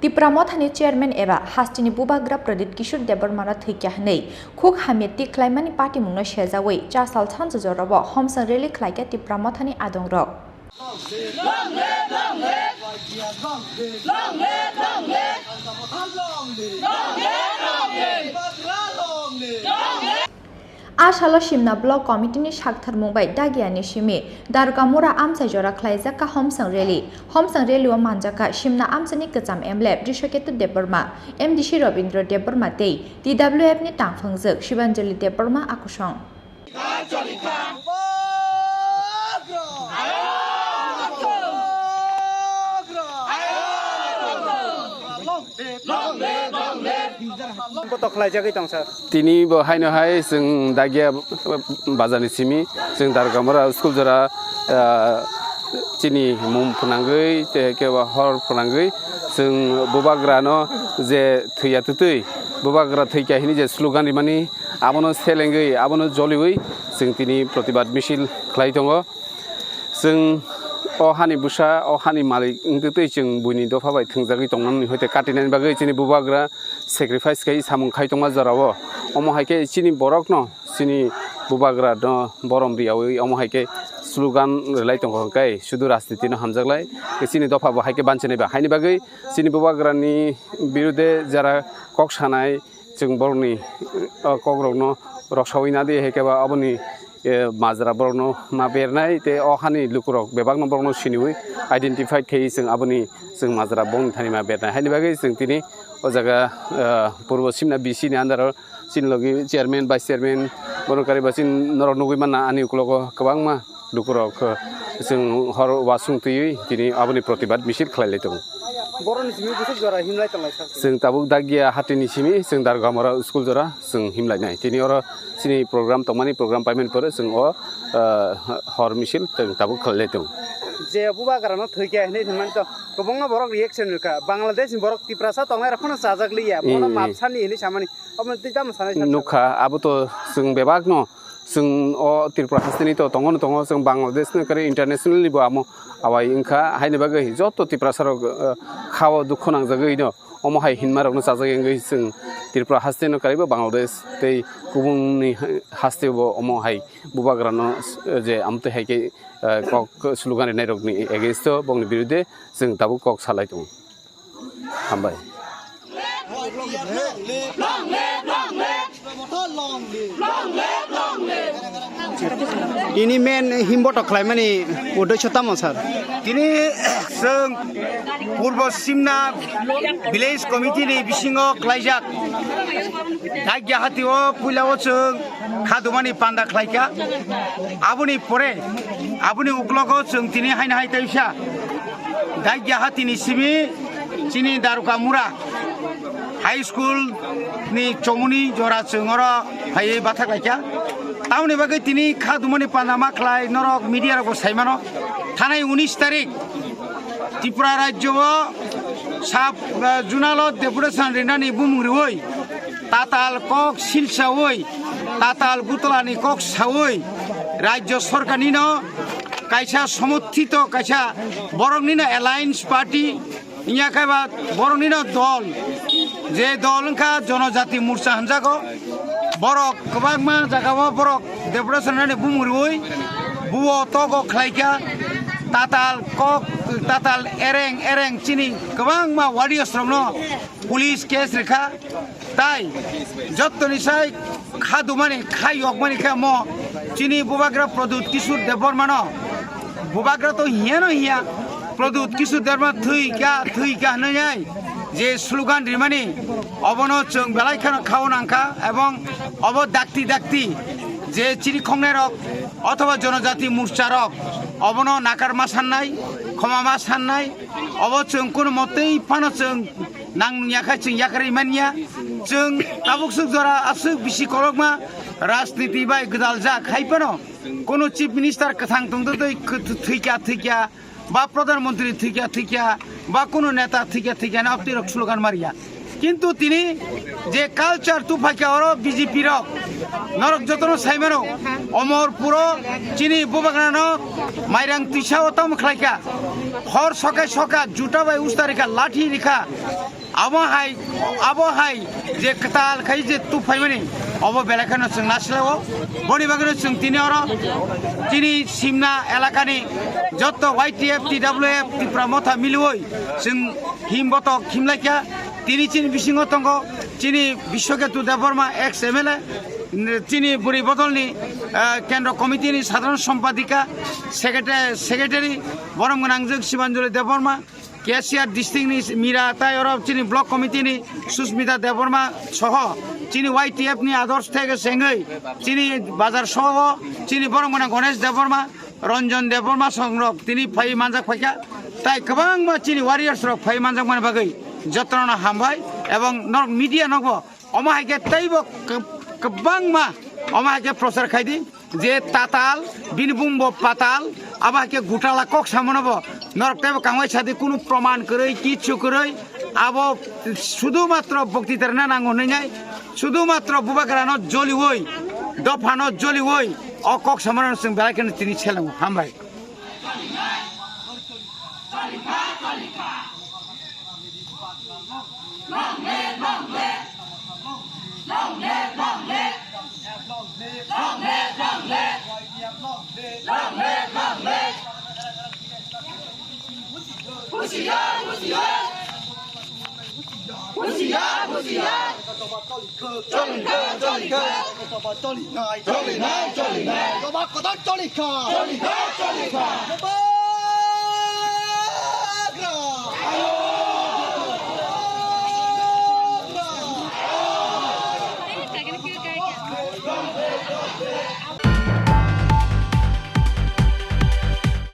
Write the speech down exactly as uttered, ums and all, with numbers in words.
Tipra Mothani chairman eba hasteni bubagra Pradyut Kishore Debbarmano thwikya hwnwi khuk hamya tik khlaimani patimungno sejawi chasal sansa jorao Homsong rally khlaikha Tipra Mothani adongrok. A salo Simna Block Committee ni sakthar mung bai Dagiani simi Dargamura amchai jora khlaijak kha Homsong rally. Homsong rally o manjak kha Simna amchai ni kwcham M L A Brishoketu Debbarma, M D C Robindra Debbarma tei T W F ni tangphungjwk Shibanjali Debbarma akusong. Koto khlaijagwi tong sir. Tini bo haino hai chwng Dagia bazarni simi chwng Dargamura school jora, ah, chini mum phwnangwi tei kebo hor phwnangwi chwng bubagrano je thwiya twtwi bubagra thwikya hini je slogan rimani abono selengwi abono joliwi chwng tini protibad misil khlai tongo. Chwng o hani bwsa, o hani malik wngtwi twi chwng buini dopha bai thwngjagwi tongnani hoite katinani bagwi chini bubagra sacrifice khai samung khai tongma jorao. Omo hai khe chini borokno, chini bubagrano borom riyawi omo hai khe slogan rwlai tongo hwnkhe sudu rajniti no hamjaklai. Chini dopha bo hai khe banchinai ba haini bagwi chini bubagrani birude jara kok sanai, chwng borokni, o, kokrokno roksawi nadi, hai khe ba aboni, e, majra borokno ma bernai, tei o hani lukurok bebakno borokno siniwi identified khaiwi chwng aboni chwng majra bongni thani ma bernai. Haini bagwi chwng tini o jaga, e, Purbo Simna B C ni under o chini logi chairman, vice chairman, bono kariba chini norok nugwi manna ani ukologo kwbangma lukurok, eh, chwng hor uasung twiwi tini aboni protibad misil khlai lai tongo. Borokni simi bwswk jora himlai tonglai sak? Chwng tabuk Dagia hatini simi chwng Dargamura school jora chwng himlai nai. Tini oro chini program tongmani program paimani pore chwng o, eh, hor misil chwng tabuk khlai lai tongo. Je bubagrano thwikya hinwi hwnmani to kwbangma borok reaction rwkha. Bangladesh ni borok Tiprasa tongnai rok phano chajak liya. Bono Mm, map mm. sani hinwi samani. Omo tei tamo sanai sak? Nukha, abo to chwng bebakno, chwng o Tripura hasteni to tongo no tongo, chwng Bangladesh no kare internationally bo amo awai wngkha, haini bagwi joto Tiprasa rok, eh, khao dukhu nangjagwi no omo hai hinma rokno chajak wngwi chwng Tripura haste no karibo Bangladesh tei kubuni haste bo omo hai bubagra no, eh, je amtwi hai khe, eh, kok slogan rinai rokni against o bongni birude chwng tabuk kok salai tongo. Hambai. Ini main himbotok khlaimani uddesho tamo, sir? Tini chwng Purbo Simna Village Committee ni bisingo khlaijak. Dagia hati o puila o chwng khadumani panda khlaikha. Aboni pore, aboni uklogo chwng tini haino hai teisa Dagia hatini simi chini Daruka Mura High School ni chomuni jora chwng oro phaiwi bathak laikha. Tamoni bagwi tini khadumani panda ma khlai norok media rokbo saimano. Thanai unis tarik Tripura rajyo o sub, eh, zonal o deputation rinani bumung riwi tatal kok silsawi, tatal butolani kok sawi, rajyo sorkarnino kaisa somothito kaisa boroknino alliance party, wngya khe ba boroknino dol, je dol wngkha Jonojati Morcha hwnjago, borok kwbangma jagao borok deputation rinani bumung riwi buo togo khlaikha, tatal kok, tatal ereng ereng chini kwbangma warriors rokno police case rikha. Tai jottoni sai khadumani, kha yokmani khe mo chini bubagra Pradyut Kishore Debbarmano bubagra to hiyano hiya, Pradyut Kishore Debbarma thwi kha, thwi kha hwnwi je slogan rimani, obono chwng belai kheno khao nangkha, ebong obo dakti dakti je chini khongnai rok othoba Jonojati Morcha rok obono nakar ma sannai, khoma ma sannai, obo chwng kuno motwi phano chwng nang nungya khe chwng yakarwi manya. Chwng tabuk swk jora aswk bisi kolokma rajniti bai gwdal jak hai phano kuno chief minister kwthang tongtwi twi kw-, thwikya thwikya ba pradhan mantri thwikya thwikya ba kuno neta thwikya thwikya hwnwi abtwi rok slogan mariya. Kintu tini je culture tuphaikha oro B J P rok, norok jotono saimano, Omorpuro chini bubagrano mairang tisa o tamo khlaikha, hor sokai soka juta bai usta rikha, lathi rikha, abo hai, abo hai je kwtal khai je tuphaimani, obo belai kheno chwng nasilao. Boni bagwino chwng tini oro chini Simna elakani jotto Y T F, T W F, Tipra Motha milioi chwng him botok himlaikha. Tini chini bisingo tongo chini Biswaketu Debbarma, ex M L A, chini bwrwi bodolni, eh, Kendra Committee ni Sadharan Sompadika, Secretary, Secretary, borom gwnangjwk Sibanjali Debbarma, K C R district ni Mira tai oro chini Block Committee ni Susmita Debbarma soho chini Y T F ni Adarsh theke sengwi chini bazar soho chini borom gwnang Ganesh Debbarma, Ranjan Debbarma songrok tini phai manjak phaikha. Tai kwbangma chini warriors rok phai manjakmani bagwi jotono hambai, ebong norok media nokbo omo hai khe teibo kwb-, kwbangma omo hai khe prochar khai di je tatal, bini bumbo patal, abo hai khe gutala kok samono bo norok teibo kangwai sadi kunu proman kwrwi, kichu kwrwi, abo sudu matro bokti terna nango hwnwi nai, sudu matro bubagrano joliwi, dophano joliwi, o kok samarano chwng belai kheno tini selango. Hambai. Husiar, husiar. Husiar, husiar. Choli kha, choli kha. Choli nai, choli nai, choli nai. Joma kotor choli kha. Choli kha, choli kha.